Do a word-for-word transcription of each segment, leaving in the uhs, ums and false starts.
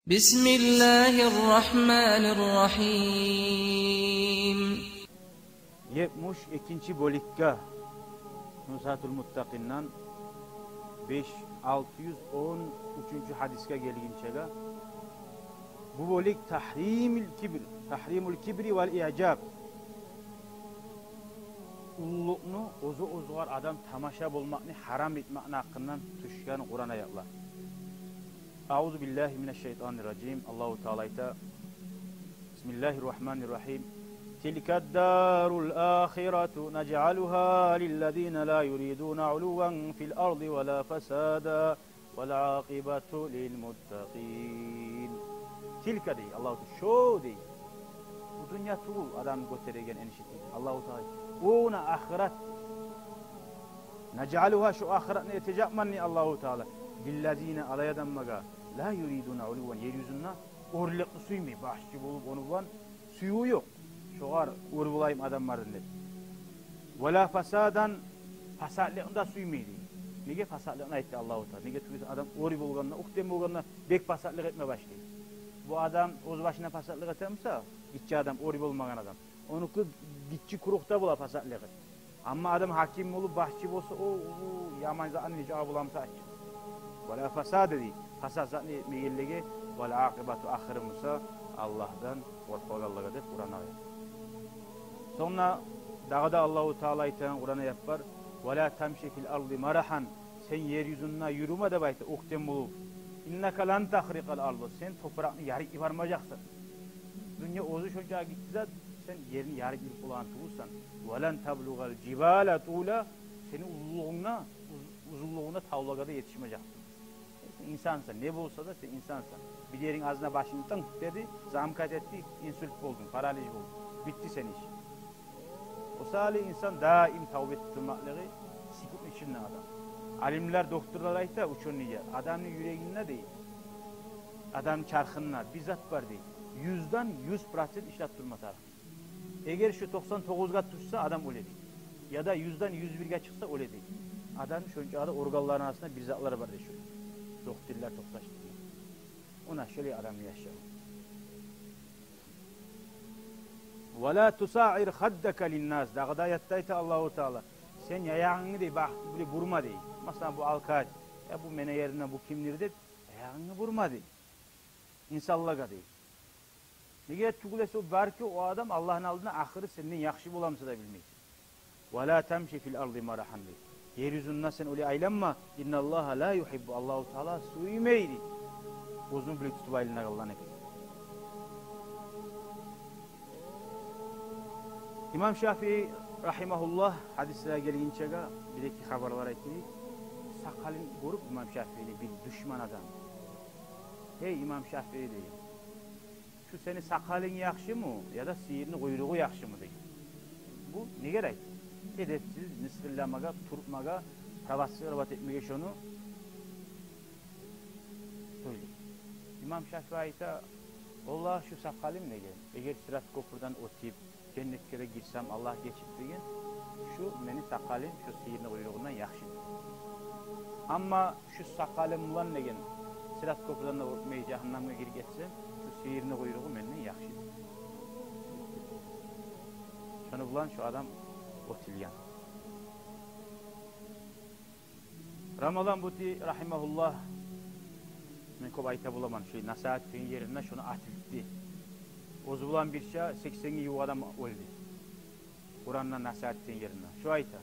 بسم الله الرحمن الرحيم. Етмиш экинчи бёлюкге, Нузгьатул Муттакъиндан беш, алты юз он уьчюнчю гьадисге гелгинчеге, бу бёлюк тагьримул кибр, тагьримул кибри вал иъжаб. Уллулукъну, оьзю-оьзюгер адам тамаша болмакъны гьарам этмекни гьакъындан тюшген Къуран аятлар. أعوذ بالله من الشيطان الرجيم. Аллагьу Таала айта: بسم الله الرحمن الرحيم. تلك الدار الآخرة نجعلها للذين لا يريدون علوا في الأرض ولا فسادا والعاقبة للمتقين. Тилка дей Аллагьу Таала, шо дей. Бу дюнья тюгюл адамны гётереген, энишеген. Аллагьу Таала, о, она ахырат. نجعلها, шо ахыратны этежекмен дей Аллагьу Таала, للذين, олай адамлагъа, لا يريدون علوا, ер юзюнде оьрлюкню сюймей, башчы болуп, ону булан сюювю ёкъ. Шогъар оьр болайым адамлардан деп. ولا فسادا, пасатлыкъны да сюймей дей. Неге пасатлыкъны айтды Аллагьу Таала? Неге тюгюл эсе адам оьр болгъанда, оьктем болгъанда бек пасатлыкъ этме башлай. Бу адам оьз башына пасатлыкъ этемиса, гиччи адам, оьр болмагъан адам, онуки гиччи кругда бола пасатлыгъы. Амма адам гьаким болуп, башчы болса, о, о, яман затны нечакъы боламыса ачыкъ. ولا فسادا дей, пасат затны этмегенлеге, والعاقبة, ахыры буса Аллагьдан къоркъагъанлагъа деп Къуран аят. Сонг дагъы да Аллагьу Таала айтагъан Къуран аят бар: ولا تمش في الأرض مرحا, сен ер юзюнде юрюме деп айта, оьктем болуп. إنك لن تخرق الأرض, сен топуракъны ярып йибермежексен. Дюнья оьзю шончакъы гиччи зат, сен ерни ярып йиберип болагъан тюгюлсен. ولن تبلغ الجبال طولا, сени уллулугъунга, уз-, узунлугъунга тавлагъа да етишмежексен. Сен инсансан, не болса да сен инсансан. Бир еринг азына башынг тынг деди, замкать этди, инсульт болдунг, паралич болдунг. Битди сени иш. О саялы инсан даим тавба этип турмакълыгъы сюкютню ичинде адам. Алимлер, докторлар айта, учёныйлар, адамны юрегинде дей, адамны чархында бир зат бар дей, юзден юз процент ишлеп турма тарыкъ. Эгер шу токъсан тогъузгъа тюшсе, адам оьле дей. Яда юзден юз бирге чыкъса, оьле дей. Адамны шончакъы да органларыны арасында бир затлар бар дей шу. Докторлар токъташдыргъан. Она шолай адамны яшаву. ولا تصعر خدك للناس. Дагъы да аятда айта Аллагьу Таала: сен яягъынгны дей, бах-, булай бурма дей. Масала, бу алкаш, я бу мени еримде, бу кимдир деп, яягъынгны бурма дей инсанлагъа дей. Неге тюгюл эсе, о балики о адам Аллагьны алдында ахыры сенден яхшы боламыса да билмей. ولا تمش في الأرض مرحا дей. Ер юзюнде сен олай айланма. إن الله لا يحب, Аллагьу Таала сюймей дей оьзюню булай тутуп айланагъанланы. Имам Шафии рагьимагьуллагь, гьадислеге гелгинчеге, бир-эки хабарлар айтайыкъ. Сакъалын гёрюп имам Шафиини бир душман адам: «Гьей, имам Шафии, — деген, — шу сени сакъалынг яхшымы, яда сыйырны къуйругъу яхшымы?» — деген. Бу неге айт? Эдепсиз, мысгъылламагъа, тюртмеге, провоцировать этмеге шону сёйлей. Имам Шафии айта: «Валлагь, шу сакъалым, — деген, — эгер Сират кёпюрден оьтюп, женнетге де гирсем, Аллагь гечип, — деген, — шу мени сакъалым шу сыйырны къуйругъундан яхшы», — деген. «Амма шу сакъалым булан, — деген, — Сират кёпюрден де оьтмей, жагьаннемге гирип гетсем, шу сыйырны къуйругъу менден яхшы», — деген. Шону булан шу адам оьтюлген. Рамазан Бути рагьимагьуллагь, мен кёп айта боламан, шулай насигьат этеген еринде шону атылтды. Оьзю булан бирче сексенге ювукъ адам оьлдю. Къурандан насигьат этеген еринде. Шо айта: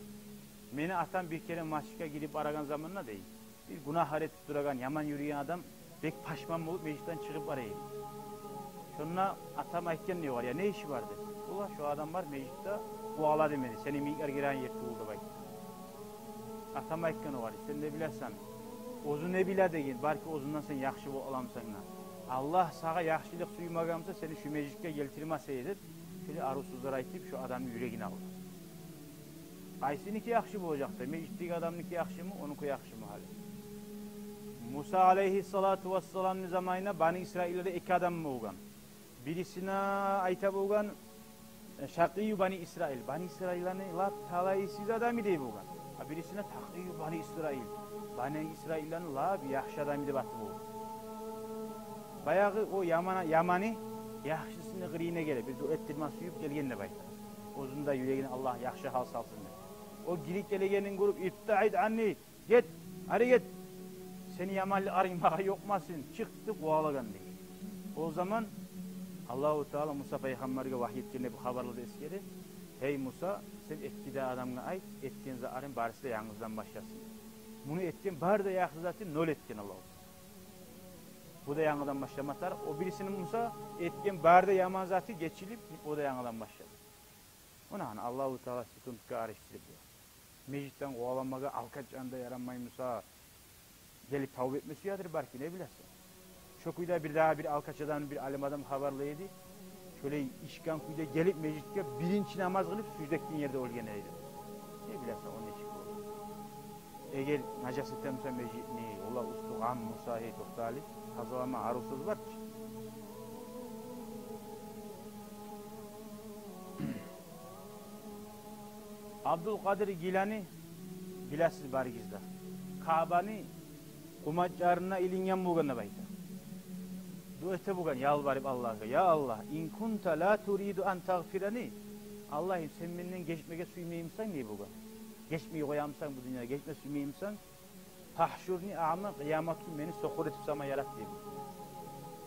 «Мени атам бир керен межитге гирип барагъан заманда, — дей, — бир гюнагь этип турагъан, яман юрюген адам бек пашман болуп межитден чыгъып бара эди. Шонда атам айтгъан дей огъар: „Я не иши бар?“ — деп. — Валлагь, шо адам бар межитде, о ала демеди, сени мийиклер гиреген ер тюгюл деп айтды». Атам айтгъан огъар: «Сен не билесен? Оьзю не биле, — деген, — балики оьзюнден сен яхшы болуп аламысан да. Аллагь сагъа яхшылыкъ сюймеген буса, сени шу межитге гелтирмес эди», — деп, шолай арив сёзлер айтып, шо адамны юрегин алды. Къайсыники яхшы болажакъ да, межитдеги адамныки яхшымы, онуки яхшымы гьали? Муса алейгьиссалату вассаламны заманында Бани Исраиллерде эки адам болгъан. Бирисине айта болгъан, э, шакъийю Бани Исраил, Бани Исраиллени лап талайсыз адамы дей болгъан. А бирисине такъийю Бани Исраил, Бани Исраиллени лап яхшы адамы деп аты болгъан. Баягъы о яман, яманы яхшысыны къырыйына геле, бир дуа этдирме сююп гелген деп айта. Оьзюню де юрегине Аллагь яхшы гьал салсын деп. О гирип гелегенин гёрюп, «Ибтаид анни, гет, ари гет. Сени яманлыкъларынг магъа ёкъмасын, чыкъ», — деп къувалагъан дей. О заман Аллагьу Таала Муса пайхаммаргъа вагьй этгенде бу хабарлар да эсгере: «Гьей Муса, сен эки де адамгъа айт, этген затларын барысы да янгыздан башласын». Муну этген бары да яхшы затын ноль этген Аллагьу Таала. Бу да янгыдан башлама тарыкъ. О бирисини Муса этген бары да яман заты гечилип, о да янгыдан башлады. Муна гьана Аллагьу Таала секундгъа ариш тилип бола. Межитден къуваламагъа алкъач янында ярамай буса, гелип тавба этме сюедир балки, не билесен. Шо кюйде бир дагъы бир алкъач адам, бир алим адам хабарлай эди. Шолай ичген кюйде гелип межитге биринчи намаз къылып, сужда этген ерде оьлген эди. Не билесен, о нечик бола. Эгер нажас этемсе межитни, ола усту къан буса, гьей, токътагъыз, тазалама, арив сёз бар чы. Абдулкъадир Гилани билесиз барыгъыз да. Каабаны къумачларына илинген болгъан деп айта. Дуа эте болгъан, ялбарып Аллагьгъа: «Я Аллагь, ин кунта ла туриду ан тагъфирани». Аллагьым, сен менден гечмеге сюймеймисен, дей болгъан. Гечмей къоямысан бу дюньяда, гечме сюймеймисен, «фагьшурни аъма, къыямат гюн мени сокъур этип сама ярат», — дей.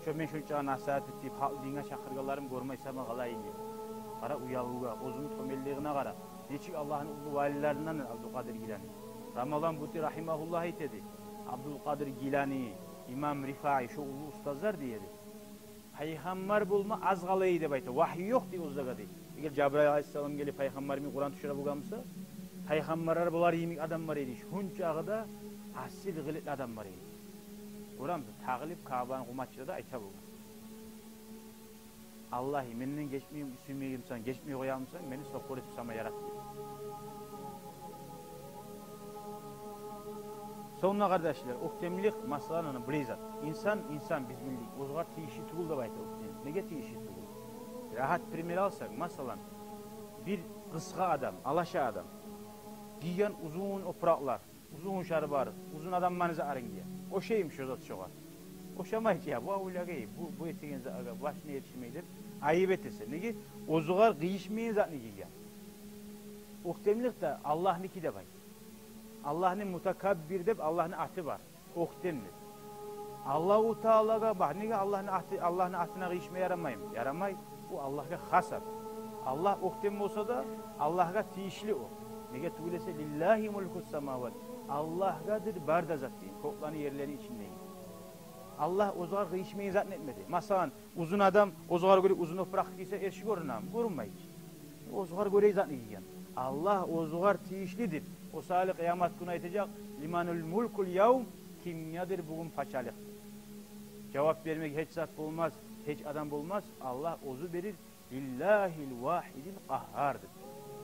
Шо мен шонча насигьат этип, гьакъ динге чакъыргъанларым гёрмей сама къалайым, дей. Къара уялывгъа, оьзюню тёбенлигине къара. Нечик Аллагьны уллу валилеринден Абдулкъадир Гилани. Рамазан Бути рагьимагьуллагь айта эди: Абдулкъадир Гилани, имам Рифаи, шо уллу устазлар, дей эди, пайхаммар болма аз къала эди деп айта. Вагьй ёкъ дей оьзлеге дей. Эгер Жабрайыл алайгьиссалам гелип пайхаммар йимик Къуран тюшюре болгъан буса, пайхаммарлар болар йимик адам бар эди. Шунчагъы да асил къылыкълы адам бар эди. Гёремисиз, тагъылып Каабаны къумачына да айта болгъан: «Аллагьым, менден гечмей сюймеймисен, гечмей къоямысан, мени сокъур этип сама ярат», — дей. Сонг да, къардашлар, оьктемлик, масала, ана булай зат. Инсан, инсан, биз билдик, оьзюне тийишли тюгюл деп айта оьктемлик. Неге тийишли тюгюл? Рагьат пример алсакъ, масала, бир къысгъа адам, алаша адам, гийген узун опуракълар, узун шарбар, узун адамланы затларын гие. Ошаймы шо зат шогъар? Ошамай чы, я, бу авлияга, бу, бу этеген затгъа башына етишмей деп айып этесе. Неге? Оьзюгъар къыйышмайгъан затны гийген. Оьктемлик де Аллагьныки деп айта. Аллагьны Мутакаббир деп Аллагьны аты бар. Оьктем деп. Аллагьу Таалагъа бар. Неге Аллагьны аты, Аллагьны атына къыйышма ярамаймы? Ярамай. Бу Аллагьгъа хас ат. Аллагь оьктем болса да, Аллагьгъа тийишли о. Неге тюгюл эсе, «Лиллагьи мулкус самават». Аллагьгъадыр бары да зат дейген, кёклени, ерлени ичиндеги. Аллагь оьзюгъар къыйышмайгъан затны этмеди. Масала, узун адам оьзюгъар гёре узун опуракъ гийсе, эрши гёрюнеми? Гёрюнмей чи. Оьзюгъар гёре затны гийген. Аллагь оьзюгъар тийишлидир. О саялы къыямат гюн айтажакъ: «Лиманил мулкул явм», кимгедир бугюн пачалыкъ? Жавап бермеге гьеч зат болмас, гьеч адам болмас, Аллагь оьзю берир. «Лиллагьил вагьидил къагьгьар», — деп.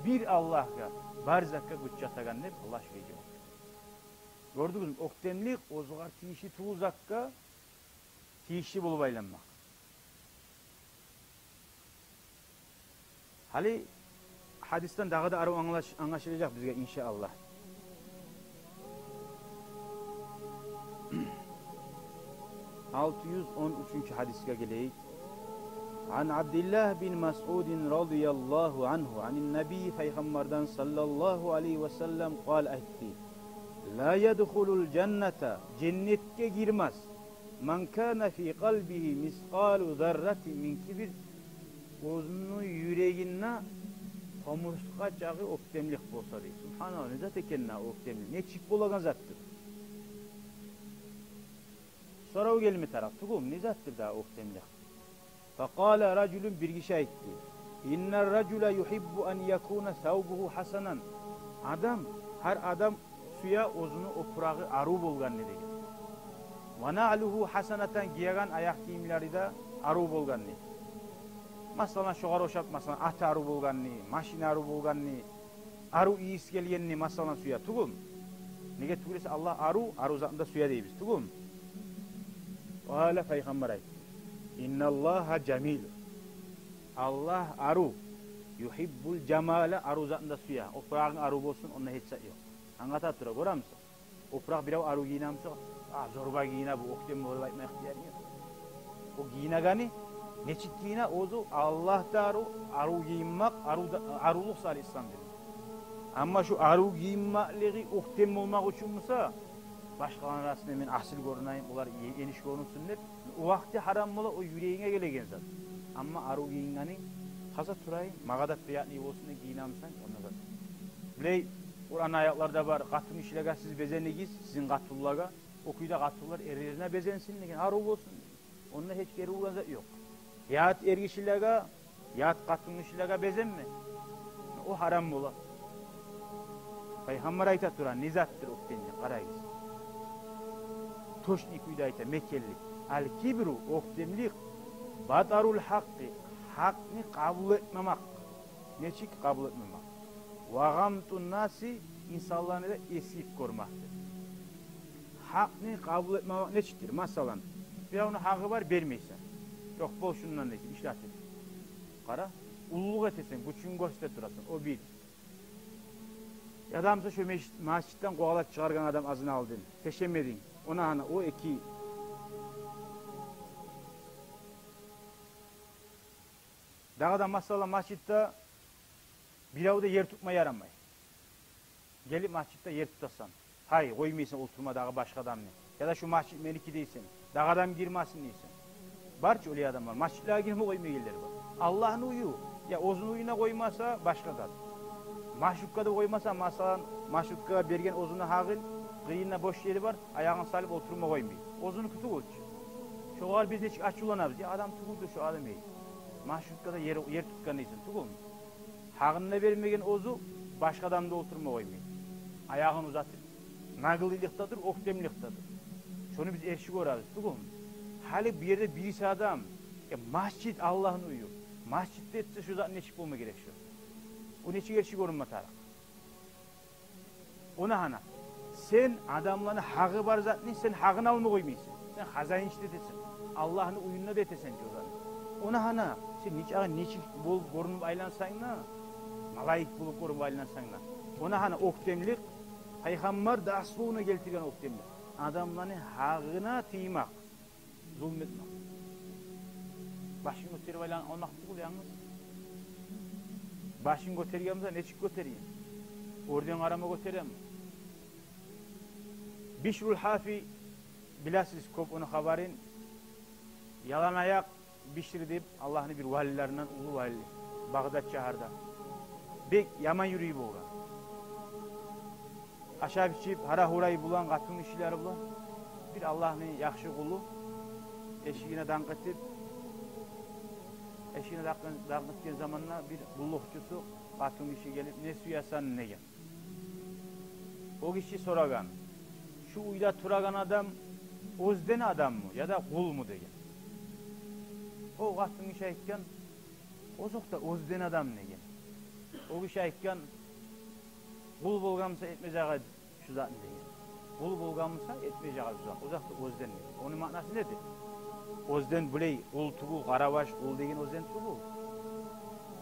Бир Аллагьгъа бар затгъа гюч чатагъан деп Аллагь шулай жавап берди. Гёрдюгюзмю, оьктемлик оьзюгъар тийишли тюгюл затгъа тийишли болуп айланмакъ. Гьали гьадисден дагъы да арив англаш-, англашылажакъ бизге, иншааллагь. Алты юз он уьчюнчю гьадисге гелейик. Ан Абдиллагь бин Масъудин радияллагьу ангьу, анин Набий, пайхаммардан саллаллагьу алайгьи ва саллам, къала, айтды: «Ла ядхулул жанната», женнетге гирмес, «ман кана фи къалбигьи мискъалу зарратин мин кибр», оьзюню юрегинде томурсгъа чакъы оьктемлик болса, дей. Субгьаналлагь, не зат экен о оьктемлик? Нечик болагъан затдыр? Сорав гелме тарыкъ тюгюлмю, не затдыр дагъы оьктемлик? Факъала ражулун, бир гиши айтды: «Иннар ражула югьиббу ан якуна савбугьу гьасанан». Адам, гьар адам сюе оьзюню опурагъы арив болгъанны деген. «Ва наълугьу гьасанатан», гиеген аякъ гийимлери де арив болгъанны. Масала, шогъар ошап, масала, аты арив болгъанны, машина арив болгъанны, арив ийис гелгенни, масала, сюе тюгюлмю? Неге тюгюл эсе, Аллагь арив, арив затны да сюе дейбиз тюгюлмю? Къала, пайхаммар айтды: «Инналлагьа жамил». Аллагь арив. «Югьиббул жамала», арив затны да сюе. Опурагъынг арив болсун, онда гьеч зат ёкъ. Англата тура, гёремисен? Опуракъ бирев арив гийинемисе, а, зорба гийине бу, оьктем болуп айтма ихтиярынг ёкъ. О гийинегени нечик гийине, оьзю Аллагь да арив, арив гийинмек, арив да, аривлукъ сали ислам дин. Амма шу арив гийинмеклиги оьктем болмакъ учун буса, башгъаланы арасында мен асил гёрюнейим, олар э-, эниш гёрюнсюн деп, о вакъти гьарам бола, о юрегинге гелеген зат. Амма арив гийингенинг, таза турайым, магъа да приятный болсун деп гийинемисен, онда зат. Булай Къуран аятларда бар: «Къатынгишилеге сиз безенигиз, сизин къатынлагъа, о кюйде къатынлар эрлерине безенсин», — деген, арив болсун. Онда гьеч гери ургъан зат ёкъ. Ят эргишилеге, ят къатынгишилеге безенме, о гьарам бола. Пайхаммар айта тура, не затдыр оьктемлик, къарагъыз. Точный кюйде айта, мекенли. «Ал-кибру», оьктемлик, «батарул гьакъкъи», гьакъны къабул этмемек. Нечик къабул этмемек? «Ва гъамтун-наси», инсанланы да эсгик гёрмекдир. Гьакъны къабул этмемек нечикдир? Масала, биревню гьакъы бар, бермейсен. «Ёкъ, бол шундан», — дейсен, ишлетип. Къара, уллулукъ этесен, гючюнг гёрсете турасан, о бир. Яда буса шо межит-, межитден къувалап чыгъаргъан адам азын алдын, тешемединг. Она гьана, о эки. Дагъы да, масала, межитде бирев де ер тутма ярамай. Гелип межитде ер тутасан. Гьай, къоймайсан олтурма дагъы башгъа адамны. Яда «Шу межит меники», — дейсен. «Дагъы адам гирмесин», — дейсен. Бар чы олай адамлар. Межитлеге гирме къоймайгъанлар бар. Аллагьны уью. Я оьзюню уюна къоймаса, башгъа зат. Маршруткада къоймаса, масала, маршруткагъа берген оьзюню гьакъын, къырыйында бош ери бар, аягъын салып олтурма къоймай. Оьзюнюки тюгюл чю. Шогъар биз нечик ачувланабыз. Я адам тюгюлдюр шо адам, эй. Маршруткада ер, ер тутгъан дейсен, тюгюлмю? Гьакъын да бермеген оьзю, башгъа адам да олтурма къоймай. Аягъын узатып, наглыйлыкъдадыр, оьктемликдадыр. Шону биз эрши гёребиз, тюгюлмю? Гьали бу ерде бириси адам, э, межит Аллагьны уью. Межитде этсе, шо зат нечик болма герек шо? О нечик эрши гёрюнме тарыкъ? Она гьана, сен адамланы гьакъы бар затны сен гьакъын алма къоймайсан. Сен хозяинчи де этесен. Аллагьны уюнда да этесен чы о затны. Она гьана, сен нечакъы нечик болуп гёрюнюп айлансанг да, малайик болуп гёрюнюп айлансанг да. Она гьана оьктемлик, Пайхаммар дословно гелтирген оьктемлик. Адамланы гьакъына тиймек. Зулму этмек. Башын гётерип айлан-, алмакъ тюгюл янгыз. Башын гётерген буса, нечик гётерген? Оьрден къарама гётереми? Бишрул Гьафи, билесиз кёп ону хабарын. Яланаякъ Бишр деп, Аллагьны бир валилеринден, уллу вали, Багъдад шагьарда. Бек яман юрюй болгъан. Ашап-ичип, гьара-гьурай булан, къатынгишилери булан. Бир Аллагьны яхшы къулу эшигине данкъ этип, эшигине данкъ, данкъ этген заманда бир къуллукъчусу, къатынгиши гелип: «Не сюесен?» — деген. О гиши сорагъан: «Шу уьйде турагъан адам оьзден адаммы яда къулму?» — деген. О къатынгиши айтгъан: «Озокъда, оьзден адам», — деген. О гиши айтгъан: «Къул болгъан буса, этмежек эди шу затны», — деген. «Къул болгъан буса, этмежек эди шу затны. Озокъда, оьзден», — деген. Ону маънасы недир? Оьзден булай къул тюгюл, къарабаш, къул деген оьзден тюгюл.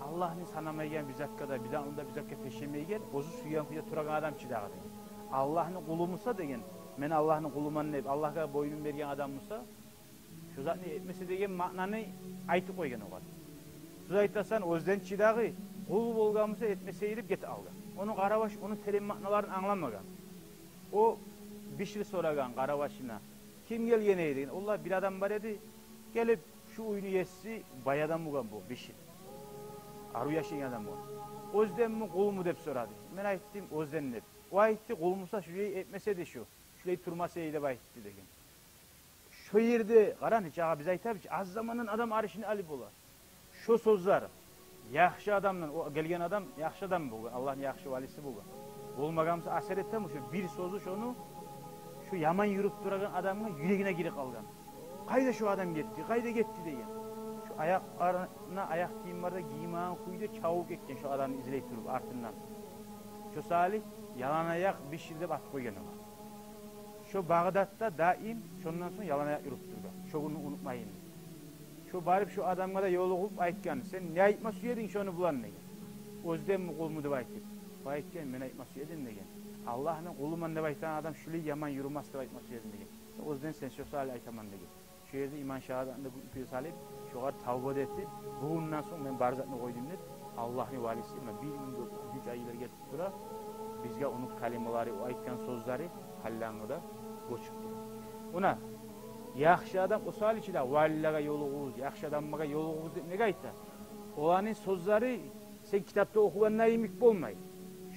Аллагьны санамайгъан бир затгъа да, бир затны да бир затгъа тешемейген, оьзю сюйген кюйде турагъан адам чы дагъы деген. «Аллагьны къулу буса, — деген, — мен Аллагьны къулуман деп Аллагьгъа бойнун берген адам буса, шу затны этмесе», — деген маънаны айтып къойгъан огъар. Сиз айтасан, оьзден чи дагъы, къул болгъан буса, этмесе эди деп гетип алгъан. Ону къарабаш ону терен маъналарын англамагъан. О Бишри сорагъан къарабашына: «Ким гелген эди?» — деген. «Олай бир адам бар эди. Гелип, шу уьйню еси бай адам болгъан бу Бишри. Арив яшайгъан адам болгъан. Оьзденми, къулму деп сорады. Мен айтдым, оьзден деп. О айтды, къул буса, шулай этмесе эди шу, шулай турмас эди деп айтды», — деген. Шо ерде, къара, нечакъы биз айтабыз, аз замандан адам аришни алып бола. Шо сёзлер яхшы адамдан, о гелген адам яхшы адам болгъан, Аллагьны яхшы валиси болгъан. Болмагъан буса, асар этеми шо бир сёзю шону, шо яман юрюп турагъан адамны юрегине гирип къалгъан. «Къайда шо адам гетди, къайда гетди?» — деген. Шо аякъларына аякъ гийим бар да, гиймеген кюйде чабып гетген шо адамны излей туруп артындан. Шо саялы «Яланаякъ Бишри» деп ат къойгъан огъар. Шо Багъдадда даим шондан сонг яланаякъ юрюп тургъан. Шо гюнню унутмайым. Шо барып шо адамгъа да ёлугъуп айтгъан: «Сен не айтма сюединг шону булан?» — деген. «Оьзденми, къулму?» — деп айтып. О айтгъан: «Мен айтма сюедим, — деген, — Аллагьны къулуман деп айтагъан адам шулай яман юрюмес деп айтма сюедим», — деген. «Оьзден, сен шо саялы айтаман», — деген. Шо ерде иман шагьадатны да гюллетип салып, шогъар тавба да этип, бугюнден сонг мен бар затны къойдум деп, Аллагьны валиси, муна, бир минг дёрт юз ай йыллар гетип тура, бизге ону калималары, о айтгъан сёзлери гьалиге де гёчюп тура. Муна, яхшы адам, о саялы чы да валилеге ёлугъугъуз, яхшы адамлагъа ёлугъугъуз деп неге айта? Оланы сёзлери сен китапда охугъанда йимик болмай.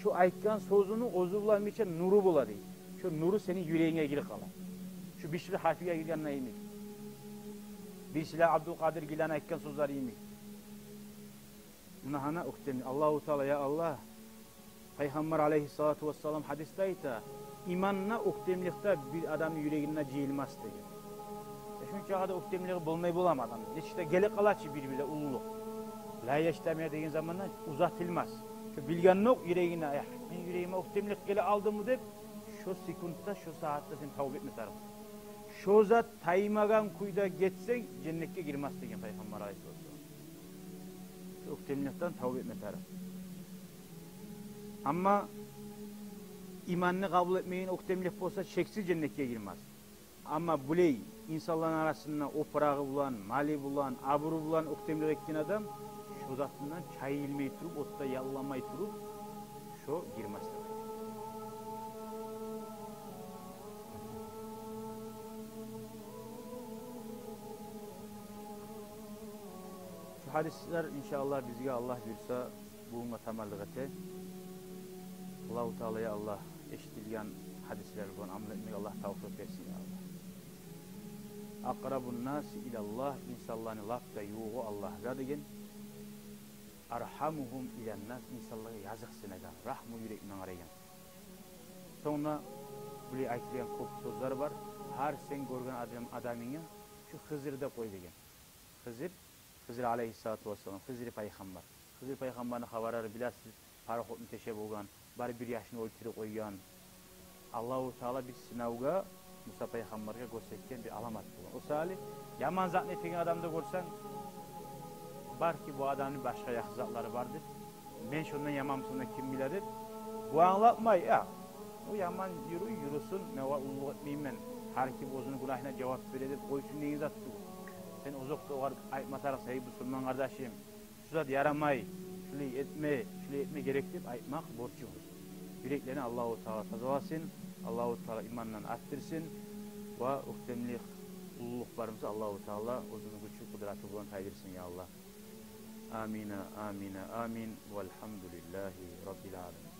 Шо айтгъан сёзюню оьзю булан бирче нюрю бола дей. Шо нюрю сени юрегинге гирип къала. Шо бир сыйлы гьарпгъа гиргенде йимик. Бир сыйлы Абдулкъадир Гилани айтгъан сёзлери йимик. Муна гьана оьктемлик. Аллагьу Таала, я Аллагь, Пайхаммар алайгьиссалату вассалам гьадисде айта, иман да, оьктемлик де бир адамны юрегинде жыйылмас деген. Э, шунча къадар оьктемлиги болмай боламы адам? Нечик де геле къала чы бир-бирде уллулукъ. Ла яжтамиъ деген заманда узатылмас. Шо билгендокъ юрегинде, э, мени юрегиме оьктемлик геле къалдымы деп, шо секундда, шо сагьатда сен тавба этме тарыкъсан. Шо зат таймагъан кюйде гетсенг, женнетге гирмес деген Пайхаммар алайгьиссалату вассалам. Шо оьктемликден тавба этме тарыкъ. Амма иманны къабул этмеген оьктемлик болса, шексиз женнетге гирмес. Амма булай инсанланы арасында опурагъы булан, малы булан, абуру булан оьктемлик этген адам шо затындан чайылмай туруп, отда ялламай туруп, шо гирмес. Шу гьадислер, иншааллагь, бизге, Аллагь буюрса, бугюнге тамамлыкъ эте. Аллагьу Таала, я Аллагь, эшитилген гьадислер булан амал этмеге Аллагь тавфикъ берсин, я Аллагь. Акърабун наси илаллагь, инсанланы лап да ювугъу Аллагьгъа деген. Архамугьум иланнас, инсанлагъа языкъсынагъан, рагьму юрек булан къарайгъан. Сонг да булай айтылгъан кёп сёзлер бар. Гьар сен гёрген адам, адамынга шу Хизир деп къой деген. Хизир, Хизир алайгьиссалату вассалам, Хизир пайхаммар. Хизир пайхаммарны хабарлары билесиз, пароходну теше болгъан, бары бир яшны оьлтюрюп къойгъан. Аллагьу Таала бир сынавгъа Муса пайхаммаргъа гёрсетген бир аламат болгъан. О саялы яман затны этеген адамны гёрсенг, балики, бу адамны башгъа яхшы затлары бар деп, мен шондан яманмы, сондан ким биле деп, бу англатмай, я, о яман юрюй, юрюсюн, мен огъар уллулукъ этмеймен, гьар ким оьзюню гюнагьына жавап бере деп къойсун деген зат тюгюл. Сен озокъда огъар айтма тарыкъсан: «Эй, бусурман къардашым, шу зат ярамай, шулай этме, шулай этме герек», — деп айтмакъ борчубуз. Юреклени Аллагьу Таала тазаласын, Аллагьу Таала имандан артдырсын ва оьктемлик, уллулукъ бар буса, Аллагьу Таала оьзюню гючю, къудраты булан тайдырсын, я Аллагь. Амина, амина, амин. Валгьамдулиллагьи раббил аламин.